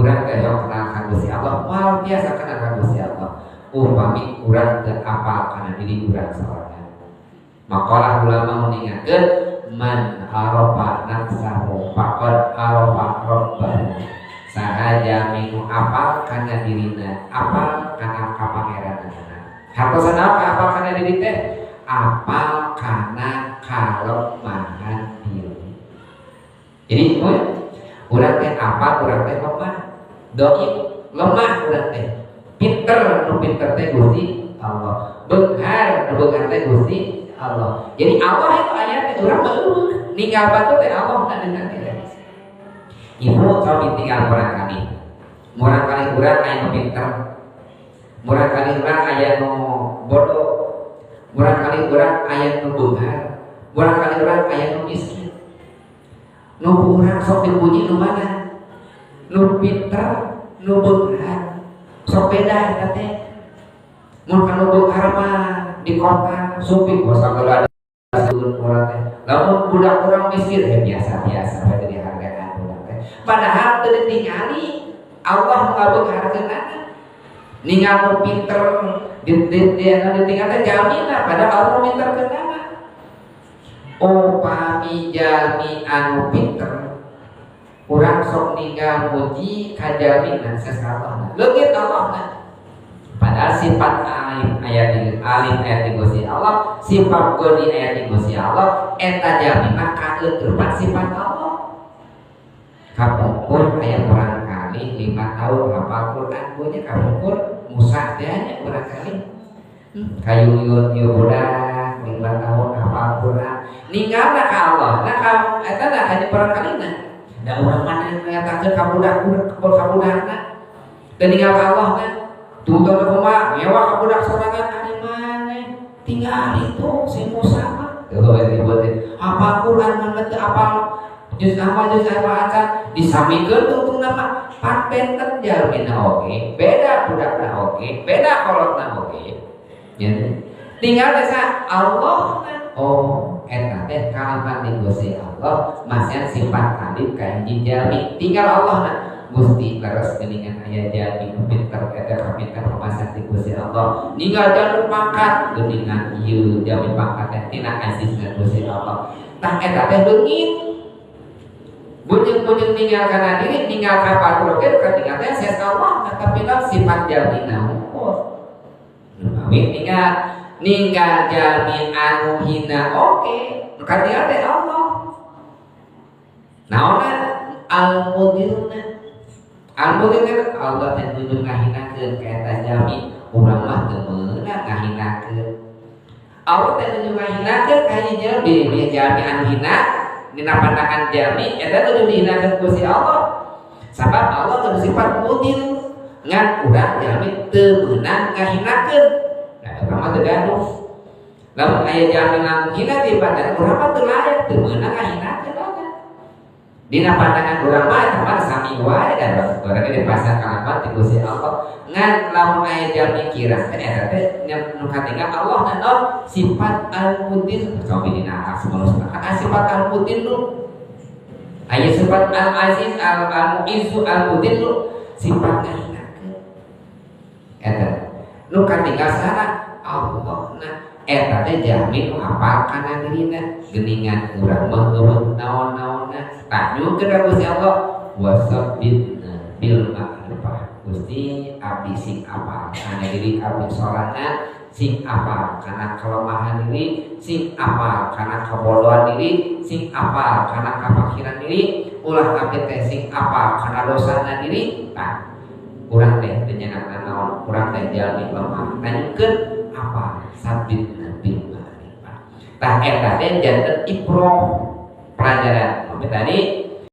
Urang teh hoyong kenal ka Gusti Allah, moal biasa kenal ka Gusti Allah. Upami urang teu apal kana diri urang sorangan. Makalah ulama mengingatkan man arafa nafsahu faqad arafa rabbahu. Saha jalmi nu apal kana dirina, apal kana kapangeranana. Hartosna apal kana diri teh? Apal kana kalemahan diri. Jadi urang teh apal, urang teh lemah. Doib lemah urang teh. Pinter nu pinter teh Gusti Allah. Beunghar nu beunghar teh Gusti Allah. Jadi Allah itu ayat teh urang mah eueuh. Ninggal batu teh Allah na dengan teh. Ibu cobi tinggal murang kali. Murang kali urang aya nu pinter. Murang kali urang aya nu bodoh. Murang kali urang aya nu beunghar. Murang kali urang aya nu miskin. Nu urang sok dipuji nu mana? Nu pinter, nu beunghar. Sok beda eta teh. Mun kana beunghar mah di kota supi sagala urang teh. Lamun budak urang miskin biasa-biasa we teh dihargaan budak teh. Padahal teu ditingali Allah ngabeungharkeunana. Ningal nu pinter di ditinggal teh jalmina padahal Allah minterkeunana. Upami jalmi anu pinter urang sok ninggal muji ka jalmina sasalahna. Leungit Allahna. Padahal sifat alim aya di alim aya di Gusti Allah, sifat goni aya di Gusti Allah, eta jalmi mah kaeuteurpan sifat Allah. Kapungkur aya urang kali 5 tahun hafal Quran punya kapungkur Musa teh nya urang kali. Kayuyun ieu budak 5 tahun hafal Quran. Ninggalna ka Allah, nah ka eta na hanya urang kalina. Da urang mana ngatakeun ka budak ka budakna. Dan ninggal ka Allah na. Tuntun kumaha ngewa ka budak sorangan ari maneh. Tinggal itu si Musa mah. Tuh ribut teh. Hafal Quran mah teu apal juz amma juz amma acan disamikeun tungtungna mah pan benten jalmina oge, beda budakna oge, beda kolotna oge. Ya. Tinggal desa Allah na. Oh, eta teh kalaman di Gusti Allah masihan sifat alim ka hiji jalmi. Tinggal Allah na. Gusti leres geuningan aya jalmi nu pinter eta kapinter pamasan ti Gusti Allah. Ninggal jalur pangkat geuningan ieu jalmi pangkat teh tina azizna Gusti Allah. Tah eta teh leungit. Bujeng-bujeng ninggal kana diri, ninggal ka batur oge katinggal teh ses Allah, tapi sifat jalmina unggul. Mawi ninggal jalmi anu hina oge, nu katinggal teh Allah. Naonna al-mudilna. Al-mudilna Allah teh nuju ngahinakeun ka eta jalmi, urang mah teu meunang ngahinakeun. Allah teh nuju ngahinakeun ka hiji jalmi, jalmi anu hina dina pandangan jalmi eta nuju dihinakeun ku si Allah. Sabab Allah teh sifat mudil, ngan urang jalmi teu meunang ngahinakeun. Nah, urang mah teu gaduh. Lamun aya jalmi ngahina di pandangan urang mah teu layak, teu meunang ngahinakeun. Dina pandangan urang mah eta mah sami wae da urang ge dipasang kalapan ti Gusti Allah. Ngan lamun aya jalmi kirang teh eta teh nu katinggal Allah na naon sifat al-mudil. Cobi dina asmaul husna kan sifat al-mudil nu aya sifat al-aziz al-mu'izzu al-mudil nu sifat ngahinakeun. Eta nu katinggal sana Allah na eta teh jalmi nu apal kana dirina geuningan urang mah eueuh naon-naonna. Tah nyungkeun ka Gusti Allah wasabbitna bil ma'rifah. Gusti abdi sing apal kana diri abdi sorangan, sing apal kana kelemahan diri, sing apal kana kebodohan diri, sing apal kana kafakiran diri, ulah abdi teh sing apal kana dosana diri. Tah urang teh teu nyanakna naon, urang teh jalmi lemah. Tanyungkeun apa sabitna bil ma'rifah. Tah eta teh janten ibroh pelajaran. Tapi tadi